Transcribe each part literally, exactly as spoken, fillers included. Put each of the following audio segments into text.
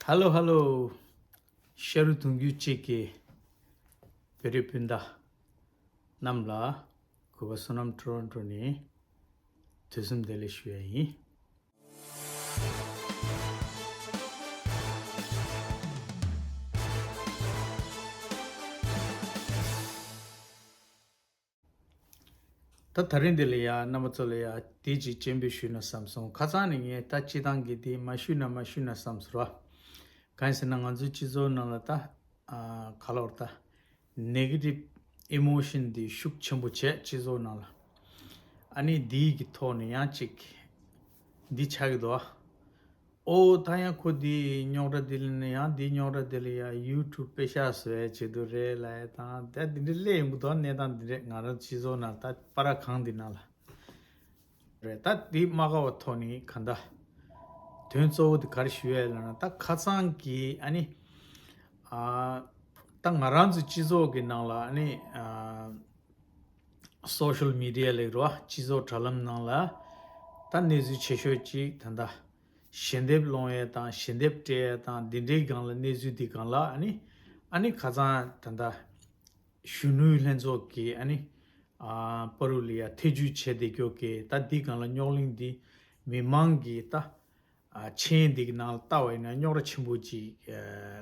ཧ་ལོ་ཧ་ལོ། ཤ་རུ་དུང་རྒྱུད་གཅིག་གི་བོད་རིགས་སྤུན་ཟླ་རྣམས་ལ་གུས་པ་བསོད་ནམས་ཊོ་རོན་ཊོ་ནས་དུས་གསུམ་བདེ་ལེགས་ཞུ་ཡ་ཡིན། ད་ད་རིང་འདི་ལ་ཡ་རྣམ་པ་ཚོ་ལ་ཡ་དེ་ཅིག་སྤྱན་འབུལ་ཞུས་ན་བསམ་སོང་། ཁ་སང་ནས་ངས་ད་སྤྱི་བཏང་གི་དེ་མ་ཞུས་ན་མ་ཞུས་ན་བསམ་སོང་ར། གང་ཡིན་ཟེར་ན་ང་ཚོའི་སྤྱི་ཚོགས་ནང་ལ་ད་ཨ་ག་ལོར་ད་ནེ་གེ་ཊིབ་ཨི་མོ་ཤན་འདི་ཤུགས་ཆེན་པོ་བྱས་སྤྱི་ཚོགས་ནང་ལ། ཨ་ནི་འདིའི་གི་ཐོག་ནས་ཡང་ཅིག་འདི་ཆགས་ཀྱི་འདུག་ཨ། ཨོ་ད་ཡང་ཁོ་འདི་རྙོག་དྲ་འདི་ལ་ནི་ཡང་འདི་རྙོག་དྲ་འདི་ལ་ཡང་ཡུ་ཊུབ་པེ་ཤག་བཟོ་ཡ་བྱེད་དུ་རེད་ལབ་ཡ་དང་ད་འདི་འདྲ་སླེབས་ཡོང་གི་འདུག་གནས་སྟངས་འདི་འདྲས་ང་རང་སྤྱི་ཚོགས་ནང་ད་པ་ར་གང་འདི་ནང་ལ་རེད། ད་འདི་མ་དགའ་བ་ཐོག་ནས་ག་འདྲ་དོན་གཙོ་བོ་འདི་ག་རེ་ཞུ་ཡ་ལབ་ན་ད་ཁ་སང་གི་ཨ་ནི་ཨ་ད་ང་རང་ཚོ་སྤྱི་ཚོགས་ཀྱི་ནང་ལ་ཨ་ནི་ཨ་སོ་ཤལ་མི་ཌི་ཡ་ལབ་རོ་སྤྱི་ཚོགས་དྲ་ལམ་ནང་ལ་ད་གནས་ཚུལ་ཆེ་ཤོས་ཅིག་ད་ལྟ་ཞལ་འདེབས་སློང་ཡས་དང་ཞལ་འདེབས་སྤྲད་ཡས་དང་འདི་འདྲའི་སྒང་ལ་གནས་ཚུལ་འདི་སྒང་ལ་ཨ་ནི་ཨ་ནི་ཁ་སང་ད་ལྟ་གཞོན་ནུའི་ལྷན་ཚོགས་ཀྱི་ཨ་ནི་ཨ་པ་རུ་ལི་ཡ་ཐེ་ཇུས་བྱས་བསྡད་རྒྱུ་གི་ད་འདི་སྒང་ལ་རྙོག་གླེང་འདི་མི་མང་གི་ད་ཨ་མཆན་འདི་གི་ནང་ལ་ལྟ་བ་ཡིན་ན་རྙོག་དྲ་ཆེན་པོ་ཅིག་ཨ་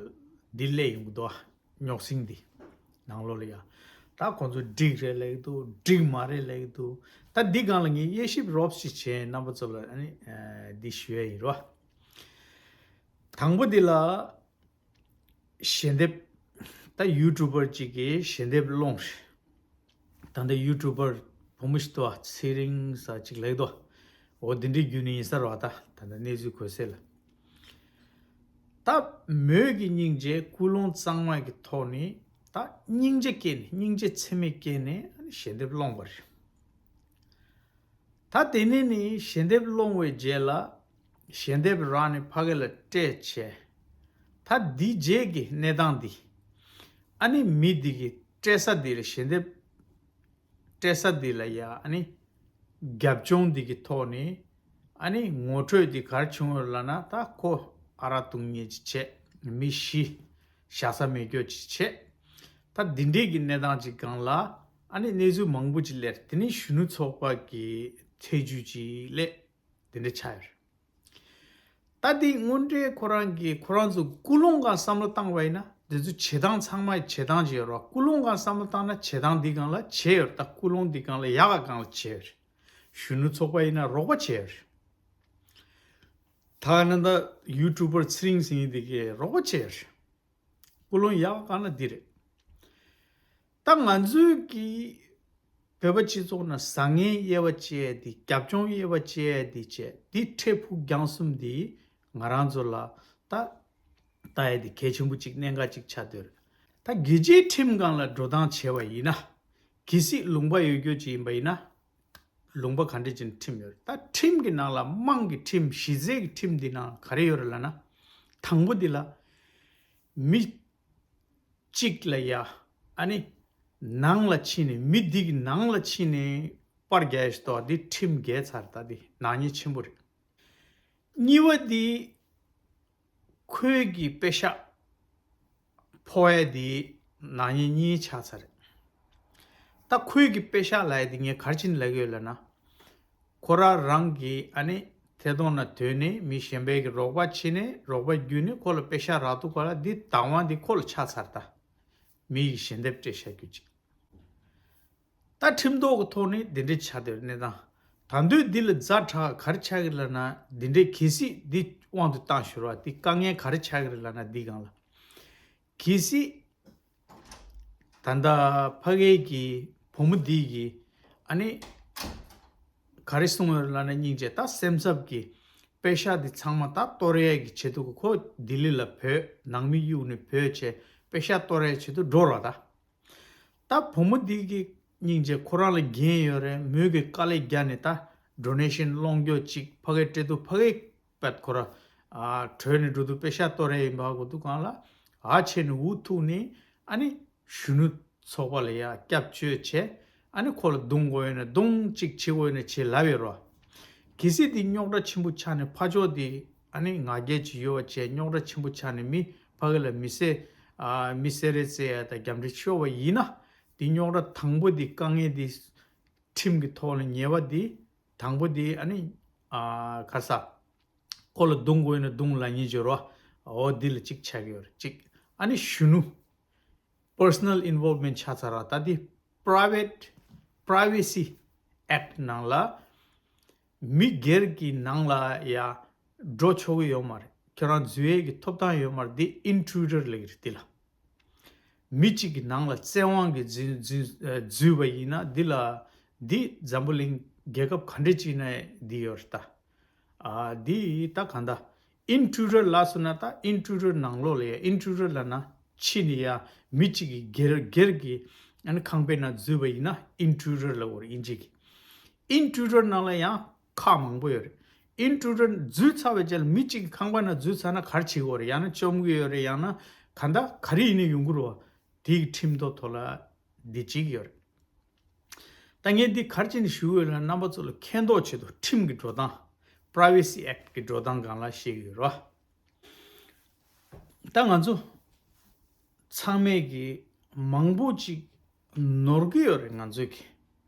འདི་སླེབས་ཡོང་གི་འདུག་ཨ། རྙོག་ཟིང་འདི་ནང་ལོགས་ལ་ཡ། ད་ཁོང་ཚོ་འགྲིག་རེད་ལབ་ཀྱི་འདུག་འགྲིག་མ་རེད་ལབ་ཀྱི་འདུག་ད་འདི་སྒང་ལ་ངས་དབྱེ་ཞིབ་རོབ་ཞིག་བྱས་རྣམ་པ་ཚོ་ལ་ཨ་ནི་ཨ་འདི་ཞུ་ཡ་ཡིན་རོ། དང་པོ་འདི་ལ་ཞལ་འདེབས། ད་ཡུ་ཊུབ་པར་ཅིག་གིས་ཞལ་འདེབས་སློང་། ད་ལྟ་ཡུ་ཊུབ་པར་བུ་མོ་ཞིག་འདུག་ཨ། ཚེ་རིང་ཟེར་ཅིག་ལབ་ཀྱི་འདུག་འོ་འདི་འདྲའི་བརྒྱུད་ནས་ཡིན་ས་རེད་བ། ད་ད་ལྟ་གནས་ཚུལ་གོ་གསལ་ལ། ད་མོས་ཀྱི་སྙིང་རྗེ་ཀུན་སློང་གཙང་མ་གི་ཐོག་ནས་ད་སྙིང་རྗེ་སྐྱེས་ནས་སྙིང་རྗེ་ཚད་མེད་སྐྱེས་ནས་ཞལ་འདེབས་སློང་བ་རེད། ད་དེ་ནས་ནི་ཞལ་འདེབས་སློང་བའི་རྗེས་ལ་ཞལ་འདེབས་རག་ནས་ཕ་གི་ལ་སྤྲད་བྱས། ད་འདི་རྗེས་ཀྱི་གནས་སྟངས་འདི་ཨ་ནི་མི་འདི་གི་སྤྲད་ས་འདི་ལ་ཞལ་འདེབས་སྤྲད་ས་འདི་ལ་ཡ་ཨ་ནི་རྒྱབ་ལྗོངས་འདི་གི་ཐོག་ནས་ཨ་ནི་ངོ་སྤྲོད་འདི་ག་རེ་བྱུང་ཡོད་ལབ་ན་ད་ཁོ་ཨ་རག་བཏུང་མཁན་ཅིག་བྱས། མི་ཤི། བཞག་ས་མེད་རྒྱུ་ཅིག་བྱས། ད་འདི་འདྲའི་གི་གནས་སྟངས་ཅིག་སྒང་ལ་ཨ་ནི་གནས་ཚུལ་མང་པོ་ཅིག་སླེབས། དེ་ནས་གཞོན་ནུ་ཚོགས་པ་གི་ཐེ་ཇུས་ཅིག་སླེབས། དེ་འདྲ་ཆགས་ཡོད་རེད། ད་འདི་དངོས་འབྲེལ་ཁོ་རང་གིས་ཁོ་རང་ཚོ་ཀུན་སློང་སྒང་བསམ་བློ་བཏང་བ་ཡིན་ན་འདི་ཚོ་བྱེད་སྟངས་ཚང་མ་བྱེད་སྟངས་ཅིག་ཡོད་རེད་བ། ཀུན་སློང་སྒང་བསམ་བློ་བཏང་ན་བྱེད་སྟངས་འདི་སྒང་ལ་བྱས་ཡོད་རེད། ད་ཀུན་སློང་འདི་སྒང་ལ་ཡག་ག་སྒང་ལ་བྱས་ཡོད་རེད། གཞོན་ནུ་ཚོགས་པ་ཡིན་ན་རོགས་པ་བྱས་ཡོད་རེད། ད་ནི་ད་ཡུ་ཊུབ་པར་ཚེ་རིང་ཟེར་མཁན་འདི་གིས་རོགས་པ་བྱས་ཡོད་རེད། ཀུན་སློང་ཡག་ག་སྒང་ལ་འདི་རེད། ད་ང་ཚོའི་གི་བོད་པ་སྤྱི་ཚོགས་ནང་བཟང་ངན་དབྱེ་བ་བཅད་དེ་རྒྱབ་ལྗོངས་དབྱེ་བ་བཅད་དེ་བྱས་དེ་འཕྲལ་ཕུགས་རྒྱང་གསུམ་དེ་ང་རང་ཚོ་ལ་ད་ལྟ་ཡ་དེ་གལ་ཆེན་པོ་གཅིག་གནད་འགག་གཅིག་ཆགས་བསྡད་ཡོད་རེད། ད་རྒྱལ་སྤྱིའི་ཁྲིམས་སྒང་ལ་འགྲོ་སྟངས་བྱས་པ་ཡིན་ན། གལ་སྲིད་ལུང་པ་ཡོད་རྒྱུ་ཅིག་ཡིན་པ་ཡིན་ན། ལུང་པ་ག་འདྲ་ཅིག་ཁྲིམས་ཡོད་རེད། ད་ཁྲིམས་ཀྱི་ནང་ལ་དམངས་ཀྱི་ཁྲིམས་གཞི་རྩའི་གི་ཁྲིམས་འདི་ནང་ག་རེ་ཡོད་རེད་ལབ་ན། དང་པོ་འདི་ལ་མི་གཅིག་ལ་ཡ་ཨ་ནི་ནང་ལ་ཕྱིན་ནས་མི་འདི་གི་ནང་ལ་ཕྱིན་ནས་པར་རྒྱག་ཡ་ཞིག་འདུག་འདི་ཁྲིམས་འགལ་ཚར། ད་འདི་ནག་ཉེས་ཆེན་པོ་རེད། གཉིས་པ་འདི་ཁོའི་གི་པེ་ཤག་ཕོག་ཡ་འདི་ནག་ཉེས་གཉིས་ཆགས་ཚར་རེད། ད་ཁོའི་གི་པེ་ཤག་ལབ་ཡ་འདི་ངས་ག་རེ་བྱས་ནས་ལབ་ཀྱི་ཡོད་ལབ་ན། ཁོ་རང་རང་གི་ཨ་ནི་ཐད་གཏོང་ནང་ཐོན་ནས་མི་གཞན་པའི་གི་རོགས་པ་བྱས་ནས་རོགས་པ་བརྒྱུད་ནས་ཁོ་ལ་པེ་ཤག་རག་འདུག་ག་ལ་འདི་བདག་དབང་འདི་ཁོ་ལ་ཆགས་ཚར། ད་མི་ཡི་ཞལ་འདེབས་སྤྲད་བཞག་རྒྱུ་ཅིག་ད་ཁྲིམས་ཐོག་གི་ཐོག་ནས་འདི་འདྲའི་ཆགས་བསྡད་པའི་གནས་སྟངས། ད་དུང་འདི་ལ་ཛ་དྲག་ག་རེ་ཆགས་ཀྱི་རེད་ལབ་ན་འདི་འདྲའི་གལ་སྲིད་འདི་དབང་དུ་བཏང་ཞོར་བ་འདི་དཀའ་ངལ་ག་རེ་ཆགས་ཀྱི་རེད་ལབ་ན་འདི་སྒང་ལ། གལ་སྲིད་ད་ལྟ་ཕ་གི་གི་བུ་མོ་འདི་གི་ཨ་ནི་ག་རེ་གསུངས་ཡོད་ལབ་ན་སྙིང་རྗེ་ད་སེམས་འཚབ་ཀྱི་པེ་ཤག་འདི་ཚང་མ་ད་གཏོར་ཡས་ཀྱི་ཆེད་དུ་ཁོ་ལྡི་ལི་ལ་བྲོས་ནང་མི་གཡུགས་ནས་བྲོས་བྱས་པེ་ཤག་གཏོར་ཡས་ཆེད་དུ་འགྲོ་རོགས་ད། ད་བུ་མོ་འདི་གི་སྙིང་རྗེ་ཁོ་རང་ལ་འགན་ཡོད་རེད། མོས་གི་དཀའ་ལས་རྒྱག་ནས་ད་ཌོ་ནེ་ཤན་སློང་རྒྱུ་ཅིག་ཕ་གིར་སྤྲད་དུས་ཕ་གིར་བད་ཁོ་ར་ཨ་བྲོས་ནས་འགྲོ་དུས་པེ་ཤག་གཏོར་ཡས་ཡིན་པ་གོ་དུས་སྒང་ལ་ཨ་ཆེ་ནས་འུ་ཐུག་ནས་ཨ་ནི་གཞོན་ནུ་ཚོགས་པ་ལ་ཡ་སྐྱབས་བཅོལ་བྱས་ཨ་ནི་ཁོ་ལ་རྡུང་དགོས་ཡོད་ན་རྡུང་གཅིག་བྱེད་དགོས་ཡོད་ན་བྱེད་ལབ་ཡོད་རོ། གལ་སྲིད་འདི་རྙོག་དྲ་ཆེན་པོ་ཆགས་ནས་ཕར་ཕྱོགས་འདི་ ཨ་ནི་ང་རྒྱལ་ཅིག་ཡོད་པ་བྱས་རྙོག་དྲ་ཆེན་པོ་ཆགས་ནས་མི་ཕ་གི་ལ་མི་བསད། ཨ་མི་བསད་རེས་བཙལ་ཡ་དང་རྒྱབ་འདྲེ་ཤོར་བ་ཡིན་ན། དེ་རྙོག་དྲ་དང་པོ་དེ་དཀའ་ངལ་དེ་ཁྲིམས་ཀྱི་ཐོག་ལ་ཉེས་པ་དེ་དང་པོ་དེ་ཨ་ནི་ཨ་ག་ས་ཁོ་ལ་རྡུང་དགོས་ན་རྡུང་ལབ་མཁན་ཅིག་ཡོད་རེད་བ། འོ་འདི་ལ་གཅིག་ཆགས་ཀྱི་ཡོད་རེད་གཅིག་ཨ་ནི་གཞོན་ནུ། Personal involvement ཆགས་ཚར་ར། ད་འདི་Private Privacy Act ནང་ལ་མི་སྒེར་གྱི་ནང་ལ་ཡ་འགྲོ་ཆོག་གི་ཡོད་མ་རེད། ཁྱོད་རང་འཛུལ་ཡས་ཀྱི་ཐོབ་ཐང་ཡོད་མ་རེད། འདི་intruder ལབ་ཀྱི་རེད། འདི་ལ་མི་གཅིག་གི་ནང་ལ་བཙན་དབང་གིས་འཛུལ་འཛུལ་ཨ་འཛུལ་བ་ཡིན་ན། འདི་ལ་འདི་འཛམ་བུ་གླིང་རྒྱལ་ཁབ་ག་འདྲ་ཅིག་ན་འདི་ཡོད་རེད་ད། ཨ་འདི་ད་གང་ལྟར་intruder ལབ་སོང་ན། ད་intruder ནང་ལོགས་ལ་ཡ་intruder ལབ་ན་ཕྱི་ནས་ཡ་མི་གཅིག་གི་སྒེར་སྒེར་གྱི་ཨ་ནི་ཁང་པའི་ནང་འཛུལ་བ་ཡིན་ན་intruder ལབ་དགོས་རེད་དབྱིན་ཇི་གི། Intruder ནང་ལ་ཡང་ཁག་མང་པོ་ཡོད་རེད། Intruder འཛུལ་ཚར་བའི་རྗེས་ལ་མི་གཅིག་གི་ཁང་པ་ནང་འཛུལ་ཚར་ན་ག་རེ་བྱེད་དགོས་རེད། ཡང་ན་བཅོམ་གྱི་ཡོད་རེད། ཡང་ན་གང་ལྟར་ག་རེ་ཡིན་ནའི་ཡོང་གི་རེད་བ། དེ་གི་ཁྲིམས་ཐོག་ཐོག་ལ་འདི་བྱེད་ཀྱི་ཡོད་རེད། ད་ངས་འདི་ག་རེ་བྱས་ནས་ཞུ་འོས་ལ་རྣམ་པ་ཚོ་ལ་མཁྱེན་རྟོགས་ཆེད་དུ་ཁྲིམས་ཀྱི་འགྲོ་སྟངས། Privacy Act གི་འགྲོ་སྟངས་སྒང་ལ་བཤད་ཀྱི་ཡོད་རེད་བ། ད་ང་ཚོ་ཚང་མས་ཀྱི་མང་པོ་ཅིག་ནོར་གྱི་ཡོད་རེད། ང་ཚོས་ཀྱི་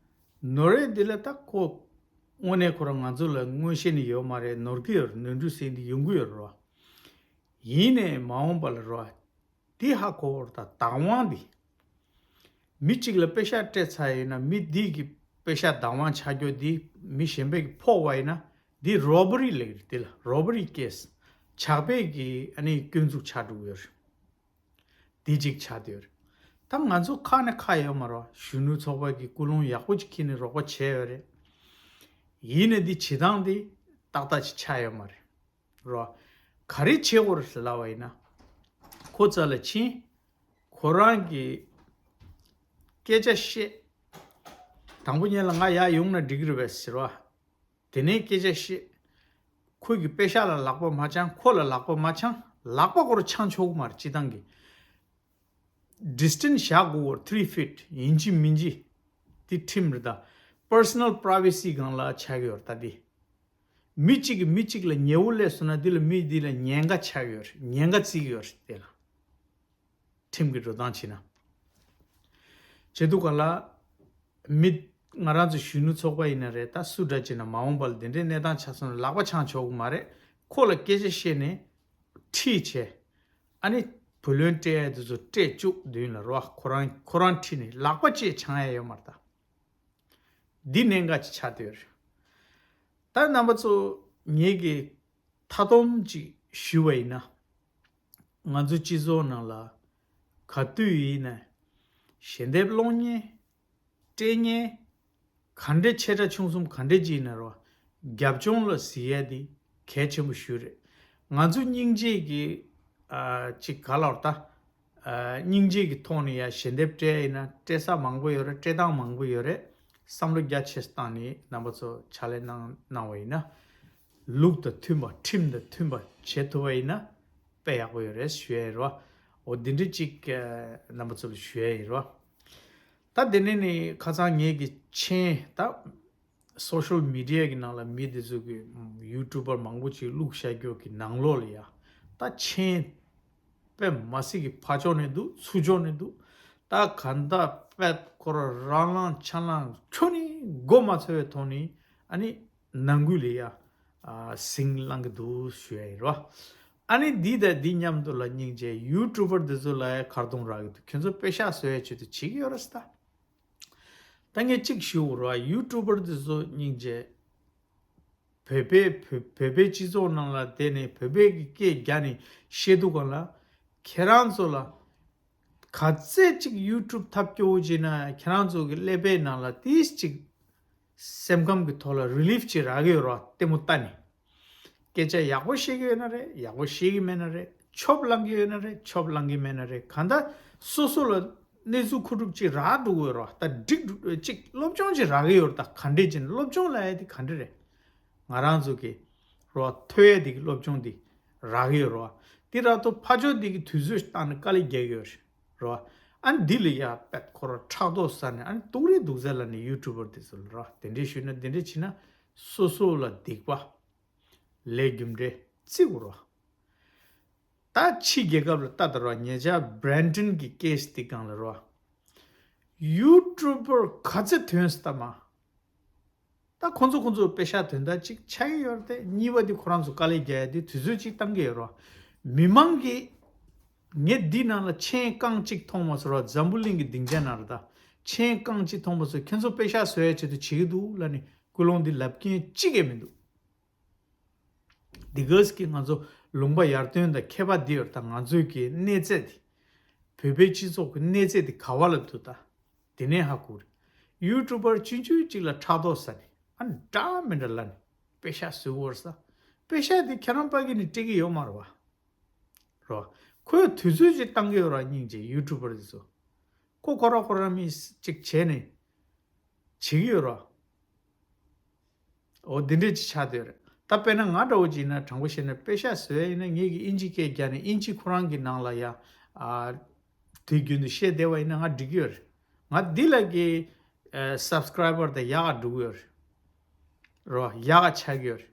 ནོར་རེད། འདི་ལ་ད་ཁོ་དངོས་གནས་ཁོ་རང་ང་ཚོ་ལ་མངོན་ཤེས་ནི་ཡོད་མ་རེད། ནོར་གྱི་ཡོད་རེད། ནོར་འཁྲུལ་ཟེར་འདི་ཡོང་གི་ཡོད་རེད་བ། ཡིན་ནའི་མ་འོངས་པ་ལ་རེད་བ། འདི་ཧ་གོ་བར་ད་བདག་དབང་འདི། མི་གཅིག་ལ་པེ་ཤག་སྤྲད་ཚར་ཡིན་ན་མི་འདི་གི་པེ་ཤག་བདག་དབང་ཆགས་རྒྱུ་འདི་མི་གཞན་པས་ཀྱི་ཕོག་པ་ཡིན་ན་འདི་robbery ལབ་ཀྱི་རེད། འདི་ལ་robbery case ཇག་པས་ཀྱི་ཨ་ནི་སྐྱོན་འཛུགས་ཆགས་འགྲོ་གི་ཡོད་རེད། འདི་གཅིག་ཆགས་བསྡད་ཡོད་རེད། ད་ང་ཚོ་ཁ་ནས་ཁ་ཡོད་མ་རེད། གཞོན་ནུ་ཚོགས་པ་གི་ཀུན་སློང་ཡག་པོ་ཅིག་འཁྱེར་ནས་རོགས་པ་བྱས་ཡོད་རེད། ཡིན་ནའི་འདི་བྱེད་སྟངས་འདི་ཏག་ཏག་ཅིག་ཆགས་ཡོད་མ་རེད། རོ། ག་རེ་བྱེད་དགོས་རེད་ཟེར་ལབ་པ་ཡིན་ན། ཁོ་རྩ་ལ་ཕྱིན། ཁོ་རང་གི་སྐད་ཆ་བཤད། དང་པོ་ཉིད་ལ་ང་ཡར་ཡོང་ན་འགྲིག་གི་རེད་པས་ཟེར་བ། དེ་ནས་སྐད་ཆ་བཤད། ཁོ་གི་པེ་ཤག་ལ་ལག་པ་མ་འཆང་། ཁོ་ལ་ལག་པ་མ་འཆང་། ལག་པ་ཁོ་རང་འཆང་ཆོག་གི་མ་རེད། སྤྱི་བཏང་གི་distance བཞག་དགོས་ཀྱི་རེད། three feet ཡིན་གཅིག་མིན་གཅིག་དེ་ཁྲིམས་རེད་ད། Personal privacy སྒང་ལ་ཆགས་ཀྱི་ཡོད་རེད་ད་དེ། མི་གཅིག་གིས་མི་གཅིག་ལ་ཉེ་བོ་སླེབས་སོང་ན་འདི་ལ་མི་འདི་ལ་ཉེན་ཁ་ཆགས་ཀྱི་ཡོད་རེད། ཉེན་ཁ་བརྩི་གི་ཡོད་རེད་དེ་ལ། ཁྲིམས་ཀྱི་འགྲོ་སྟངས་བྱས་ན། བྱེད་དུས་ག་ལ། མི། ང་རང་ཚོ་གཞོན་ནུ་ཚོགས་པ་ཡིན་ན་རེད། ད་སུ་འདྲ་བྱས་ན་མ་འོངས་པ་ལ་འདི་འདྲའི་གནས་སྟངས་ཆགས་སོང་ན་ལག་པ་འཆང་ཆོག་གི་མ་རེད། ཁོ་ལ་སྐད་ཆ་བཤད་ནས་ཁྲིད་བྱས། ཨ་ནི་བུ་ལོན་སྤྲད་ཡ་དེ་ཚོ་སྤྲད་བཅུག་མདུན་ལ་རོ། ཁོ་རང་ཁོ་རང་ཁྲིད་ནས་ལག་པ་བཅས་འཆང་ཡ་ཡོད་མ་རེད་ད། འདི་གནད་འགག་ཅིག་ཆགས་བསྡད་ཡོད་རེད། ད་རྣམ་པ་ཚོ་ངེད་ཀྱི་མཐའ་སྡོམ་ཅིག་ཞུ་བ་ཡིན་ན། ང་ཚོ་སྤྱི་ཚོགས་ནང་ལ་ག་དུས་ཡིན་ན་ཞལ་འདེབས་སློང་མཁན། སྤྲད་མཁན། ག་འདྲ་ཆེ་ཕྲ་ཆུང་གསུམ་ག་འདྲ་ཅིག་ཡིན་ན་རོ། རྒྱབ་ལྗོངས་ལ་གཟིགས་ཡ་དེ་གལ་ཆེན་པོ་ཞིག་རེད། ང་ཚོ་སྙིང་རྗེ་གི་ཨ་ཅིག་ག་ལབ་ད། ཨ་སྙིང་རྗེ་གི་ཐོག་ནས་ཡ་ཞལ་འདེབས་སྤྲད་ཡིན་ན་སྤྲད་ས་མང་པོ་ཡོད་རེད། སྤྲད་སྟངས་མང་པོ་ཡོད་རེད། བསམ་བློ་རྒྱ་ཆེ་བཏང་ནས་རྣམ་པ་ཚོ་ཕྱག་ལས་གནང་གནང་བ་ཡིན་ན། ལུགས་དང་མཐུན་པ། ཁྲིམས་དང་མཐུན་པ་བྱེད་ཐུབ་པ་ཡིན་ན་དཔེ་ཡག་པོ་ཡོད་རེད་ཞུ་ཡ་ཡིན་རོ། འོ་འདི་འདྲ་ཅིག་ཨ་རྣམ་པ་ཚོ་ལ་ཞུ་ཡ་ཡིན་རོ། ད་དེ་ནས་ནི་ཁ་སང་ངེད་ཀྱི་མཆན་ད་social media གི་ནང་ལ་མི་དེ་ཚོ་གི་YouTuber མང་པོ་ཅིག་བླུགས་བཞག་རྒྱུ་གི་ནང་ལོགས་ལ་ཡ་ད་མཆན་དཔེ་མ་སྲིད་ཀྱི་ཕར་ཕྱོགས་ནས་འདུག་ཚུར་ཕྱོགས་ནས་འདུག་ད་ག་འདྲ་དཔེ་ཁོ་རང་རང་ལངས་ཆ་ལངས་ཁྱོན་ནས་མགོ་མ་ཚོས་པའི་ཐོག་ནས་ཨ་ནི་ནང་ཁུལ་ལ་ཡ་ཨ་ཟིང་ལངས་ཀྱི་འདུག་ཞུ་ཡ་ཡིན་རོ། ཨ་ནི་འདི་དང་འདི་མཉམ་དུ་ལ་སྙིང་རྗེ་YouTuber འདི་ཚོ་ལ་ཡ་ཁ་རྡུང་རག་གི་འདུག་ཁྱོད་ཚོ་པེ་ཤག་བཟོ་ཡ་ཆེད་དུ་བྱེད་ཀྱི་ཡོད་རེད་ཟེར་ད། ད་ངས་གཅིག་ཞུ་རོ། YouTuber འདི་ཚོ་སྙིང་རྗེ། བོད་པའི་བོད་བོད་པའི་སྤྱི་ཚོགས་ནང་ལ་བསྡད་ནས་བོད་པའི་གི་སྐད་རྒྱག་ནས་བཤད་དུས་ག་ལ། ཁྱེད་རང་ཚོ་ལ་ག་ཚད་ཅིག་YouTube ཐབས་སྐྱོ་བོ་བྱས་ན་ཁྱེད་རང་ཚོ་གི་ཀླད་པའི་ནང་ལ་ཏིས་ཅིག་སེམས་ཁམས་ཀྱི་ཐོག་ལ་relief ཅིག་རག་གི་ཡོད་རེད་བ། ལྟད་མོ་ལྟ་ནས། སྐད་ཆ་ཡག་པོ་བཤད་ཀྱི་ཡོད་ན་རེད། ཡག་པོ་བཤད་ཀྱི་མེད་ན་རེད། ཆོབ་ལངས་ཀྱི་ཡོད་ན་རེད། ཆོབ་ལངས་ཀྱི་མེད་ན་རེད། གང་ལྟར་སོ་སོ་ལ་གནས་ཚུལ་མཁོ་སྒྲུབ་ཅིག་རག་འགྲོ་གི་ཡོད་རེད་བ། ད་འགྲིག་འགྲོ་ཅིག་སློབ་སྦྱོང་ཅིག་རག་གི་ཡོད་རེད། ད་ག་འདྲས་ཅིག་སློབ་སྦྱོང་ལབ་ཡ་དེ་ག་འདྲས་རེད། ང་རང་ཚོ་གི་རོ་ཐོས་ཡ་དེ་གི་སློབ་སྦྱོང་དེ་རག་གི་ཡོད་རོ། དེ་རག་ཐོག་ཕར་ཕྱོགས་དེ་གི་དུས་ཚོད་བཏང་ནས་དཀའ་ལས་རྒྱག་གི་ཡོད་རོ། ཨ་ནི་འདི་ལ་ཡ་པད་ཁོ་ར་ཕྲག་དོག་ཟ་ནས་ཨ་ནི་སྡུག་རེ་སྡུག་ཟ་ལ་ནི་YouTuber དེ་ཚོ་ལ་རོ། དེ་འདྲས་ཞུས་ན་དེ་འདྲས་བྱས་ན་སོ་སོ་ལ་སྡིག་པ། ལས་རྒྱུ་འབྲས། བརྩི་དགོས་རོ། ད་ཕྱི་རྒྱལ་ཁབ་ལ་ལྟ་དང་རོ། ཉེ་ཆར་Brandon་གི་case་དེ་སྒང་ལ་རོ། YouTuber་ག་ཚད་ཐོན་སྟབས་མ། ད་ཁོང་ཚོ་ཁོང་ཚོ་པེ་ཤག་དོན་དག་ཅིག་ཆགས་ཀྱི་ཡོད་རེད་དེ། གཉིས་པ་དེ་ཁོ་རང་ཚོ་དཀའ་ལས་རྒྱག་ཡ་དེ་དུས་ཚོད་ཅིག་བཏང་གི་ཡོད་རོ། མི་མང་གིས་ངས་འདི་ནང་ལ་མཆན་རྐང་གཅིག་མཐོང་མ་སོང་རོ། འཛམ་བུ་གླིང་གི་སྡིངས་ཆ་ནང་ལ་ད་མཆན་རྐང་གཅིག་མཐོང་མ་སོང་། ཁྱེད་ཚོ་པེ་ཤག་བཟོ་ཡ་ཆེད་དུ་བྱེད་ཀྱི་འདུག་ལབ་ནས་ཀུན་སློང་འདི་ལབ་མཁན་གཅིག་ཀྱང་མི་འདུག་འདི་གས་ཀྱི་ང་ཚོ་ལུང་པ་ཡར་ཐོན་དང་ཁྱད་པར་འདི་ཡོད་རེད། ད་ང་ཚོའི་གི་གནས་ཚད་འདི། བོད་པའི་སྤྱི་ཚོགས་ཀྱི་གནས་ཚད་འདི་ག་བ་ལ་འདུག་ད། དེ་ནས་ཧ་གོ་རེད། YouTuber་ཆུང་ཆུང་གཅིག་ལ་ཕྲག་དོག་ཟ་ནས་ཨ་ནི་འདྲ་མི་འདྲ་ལབ་ནས་པེ་ཤག་བཟོ་གི་ཡོད་རེད་ས། པེ་ཤག་འདི་ཁྱེད་རང་པ་གི་ནས་སྤྲད་ཀྱི་ཡོད་མ་རེད་བ། རོ། ཁོས་དུས་ཚོད་ཅིག་བཏང་གི་ཡོད་ར། སྙིང་རྗེ་YouTuber་འདི་ཚོ། ཁོ་ཁོ་ར་ཁོ་ར་མི་ཅིག་བྱས་ནས་བྱེད་ཀྱི་ཡོད་ར། འོ་འདི་འདྲས་ཅིག་ཆགས་བསྡད་ཡོད་རེད། ད་དཔེར་ན་ང་འདྲ་བོ་ཅིག་ཡིན་ན་དྲང་པོ་བཤད་ན་པེ་ཤག་བཟོ་ཡ་ཡིན་ན་ངེད་ཀྱིས་ཨིན་ཇི་སྐད་རྒྱག་ནས་ཨིན་ཇི་ཁོ་རང་གི་ནང་ལ་ཡ། ཨ། དུས་རྒྱུན་དུ་བཤད་བསྡད་པ་ཡིན་ན་ང་འགྲིག་གི་ཡོད་རེད། ང་འདི་ལ་གི་ཨ་subscriber་དང་ཡག་ག་འགྲོ་གི་ཡོད་རེད། རོ། ཡག་ག་ཆགས་ཀྱི་ཡོད་རེད།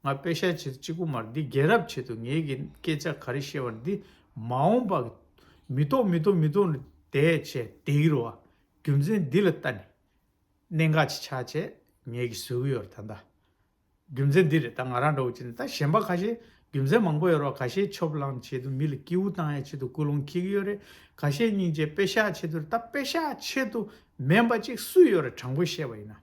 ང་པེ་ཤག་ཆེད་དུ་གཅིག་པུ་མ་རེད། འདི་རྒྱལ་རབས་ཆེད་དུ་ངེད་ཀྱི་སྐད་ཆ་ག་རེ་བཤད་པ་རེད། འདི་མ་འོངས་པ་མི་ཐོག་མི་ཐོག་མི་ཐོག་ནས་བསྡད་བྱས་བསྡད་ཀྱི་རེད་བ། རྒྱུ་མཚན་འདི་ལ་ལྟ་ནས་གནད་འགག་ཅིག་ཆགས་བྱས་ངེད་ཀྱིས་བཟོ་གི་ཡོད་རེད་ད་ལྟ། རྒྱུ་མཚན་འདི་རེད། ད་ང་རང་འདྲ་བོ་བྱས་ནས་ད་གཞན་པ་ཁ་ཤས་རྒྱུ་མཚན་མང་པོ་ཡོད་རེད་བ། ཁ་ཤས་ཆོབ་ལངས་ཆེད་དུ་མི་ལ་སྐྱིད་པོ་བཏང་ཡ་ཆེད་དུ་ཀུན་སློང་འཁྱེར་གྱི་ཡོད་རེད། ཁ་ཤས་སྙིང་རྗེ་པེ་ཤག་ཆེད་དུ་རེད། ད་པེ་ཤག་ཆེད་དུ་མིན་པ་ཅིག་སུ་ཡོད་རེད། དྲང་པོ་བཤད་པ་ཡིན་ན།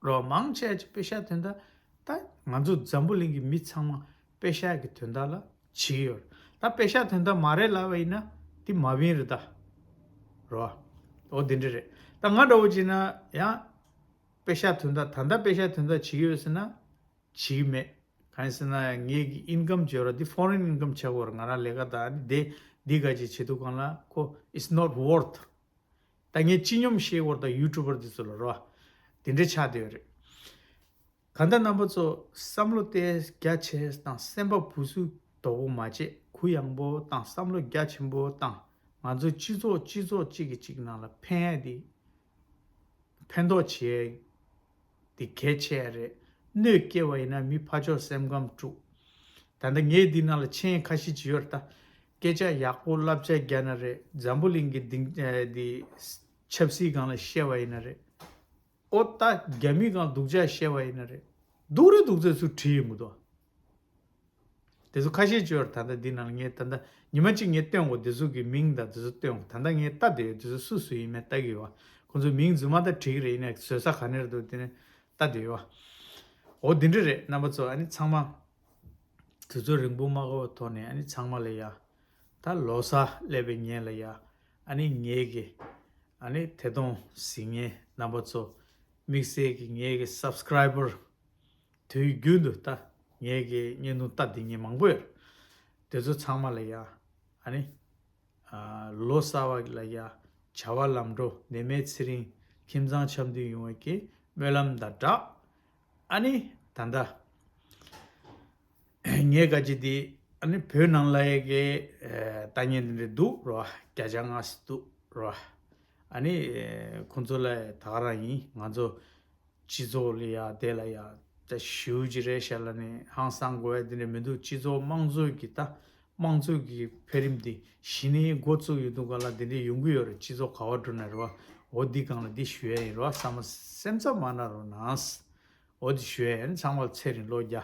རོ། མང་ཆེ་ཆེ་པེ་ཤག་དོན་དག་ད་ང་ཚོ་འཛམ་བུ་གླིང་གི་མི་ཚང་མ་པེ་ཤག་གི་དོན་དག་ལ་བྱེད་ཀྱི་ཡོད་རེད། ད་པེ་ཤག་དོན་དག་མ་རེད་ལབ་པ་ཡིན་ན་དེ་མ་བིན་རེད་ད། རོ། འོ་དེ་འདྲ་རེད། ད་ང་འདྲ་བོ་བྱས་ན་ཡང་པེ་ཤག་དོན་དག་ད་ལྟ་པེ་ཤག་དོན་དག་བྱེད་ཀྱི་ཡོད་ཟེར་ན་བྱེད་ཀྱི་མེད། གང་ཡིན་ཟེར་ན་ངེད་ཀྱི་ཨིན་ཀམ་བརྗོད་ར་འདི་ཕོ་རེན་ཨིན་ཀམ་ཆགས་ཀྱི་ཡོད་རེད། ང་རང་ལས་ཀ་དང་འདི་འདི་ག་ཅིག་བྱེད་དུས་སྒང་ལ་ཁོ་it's not worth། ད་ངས་སྤྱི་སྙོམས་བཤད་ཀྱི་ཡོད་རེད། ད་ཡུ་ཊུབ་པར་འདི་ཚོ་ལ་རོ། དེ་འདྲ་ཆགས་བསྡད་ཡོད་རེད། གང་ལྟར་རྣམ་པ་ཚོ་བསམ་བློ་དེ་རྒྱ་ཆེ་དང་སེམས་པ་བུ་སུ་དོག་པོ་མ་བྱེད། གུ་ཡངས་པོ་དང་བསམ་བློ་རྒྱ་ཆེན་པོ་དང་ང་ཚོ་སྤྱི་ཚོགས་སྤྱི་ཚོགས་གཅིག་གིས་གཅིག་ནང་ལ་ཕན་ཡ་དེ་ཕན་ཐོགས་བྱེད་ཡ་དེ་གལ་ཆེ་ཡ་རེད། གནོད་སྐྱེལ་བ་ཡིན་ན་མི་ཕར་ཕྱོགས་སེམས་ཁམས་དཀྲུག་ད་ལྟ་ངས་འདི་ནང་ལ་མཆན་ཁ་ཤས་ཅིག་ཡོད་རེད། ད་སྐད་ཆ་ཡག་པོ་བསླབ་བྱ་རྒྱག་ན་རེད། འཛམ་བུ་གླིང་གི་སྡིངས་ཨ་འདི་ཆབ་སྲིད་སྒང་ལ་བཤད་པ་ཡིན་ན་རེད། ཨོ་ད་རྒྱ་མི་སྒང་སྡུག་ཅག་བཤད་པ་ཡིན་ན་རེད། སྡུག་རེད་སྡུག་ཚད་ཚུར་བྲིས་ཡོང་གི་འདུག་དེ་ཚོ་ཁ་ཤས་ཅིག་ཡོད་རེད། ད་ལྟ་འདི་ནང་ལ་ངས་ད་ལྟ་ཉི་མ་གཅིག་ངས་སྟོན་གོ་དེ་ཚོ་གི་མིང་དང་དེ་ཚོ་སྟོན་གོ་ད་ལྟ་ངས་ལྟ་བསྡད་ཡོད། དེ་ཚོ་སུ་སུ་ཡིན་མིན་ལྟ་གི་ཡོད་བ། ཁོང་ཚོའི་མིང་རྫུན་མ་ད་བྲིས་ཀྱི་རེད། ཡིན་ནའི་བཟོ་ས་ག་ནས་རེད་འདུག་དེ་ནས་ལྟ་བསྡད་ཡོད་བ། འོ་འདི་འདྲ་རེད། རྣམ་པ་ཚོ་ཨ་ནི་ཚང་མ་དུས་ཚོད་རིང་པོ་མ་འགོར་བའི་ཐོག་ནས་ཨ་ནི་ཚང་མ་ལ་ཡ། ད་ལོ་གསར་སླེབས་པའི་ཉིན་ལ་ཡ། ཨ་ནི་ངེད་ཀྱི་ཨ་ནི་ཐད་གཏོང་གཟིགས་མཁན་རྣམ་པ་ཚོ་དམིགས་བསལ་གྱི་ངེད་ཀྱི་སབ་སི་ཀ་རའི་བར་དུས་རྒྱུན་དུ་ད་ངེད་ཀྱི་བརྙན་ཐུང་ལྟ་བསྡད་མཁན་མང་པོ་ཡོད། དེ་ཚོ་ཚང་མ་ལ་ཡ་ཨ་ནི་ཨ་ལོ་གསར་བ་ལ་ཡ་བྱ་བ་ལམ་འགྲོ་ནད་མེད་ཚེ་རིང་ཁྱིམ་ཚང་འཆམ་མཐུན་ཡོང་བའི་གི་སྨོན་ལམ་དང་སྦྲགས། ཨ་ནི་ད་ལྟ་ངས་ག་ཅི་དེ་ཨ་ནི་བོད་ནང་ལ་ཡ་གི་ཨ་ལྟ་མཁན་དེ་འདྲ་འདུག་རོ། བརྒྱ་ཆ་ལྔ་བཅུ་འདུག་རོ། ཨ་ནི་ཨ་ཁོང་ཚོ་ལ་ད་ག་རང་ཡིན། ང་ཚོ་སྤྱི་ཚོགས་ལ་ཡ་དེ་ལ་ཡ་ད་ཞེ་པོ་ཅིག་རེད་ཤག་ལབ་ནས་ཧང་སང་དགོས་ཡ་དེ་འདྲ་མི་འདུག་སྤྱི་ཚོགས་དམངས་གཙོ་གི་ད་དམངས་གཙོ་གི་འཕེལ་རིམ་དེ་གཞི་ནས་འགོ་བཙུགས་ཡོད་དུས་སྒང་ལ་དེ་འདྲ་ཡོང་གི་ཡོད་རེད། སྤྱི་ཚོགས་ག་པར་འགྲོ་ན་རེད་བ། འོ་འདི་སྒང་ལ་འདི་ཞུ་ཡ་ཡིན་རོ། བསམ་བློ་སེམས་འཚབ་མ་གནང་རོགས་གནང་། འོ་འདི་ཞུ་ཡ་ཡིན། ཚང་མར་ཚེ་རིང་ལོ་བརྒྱ།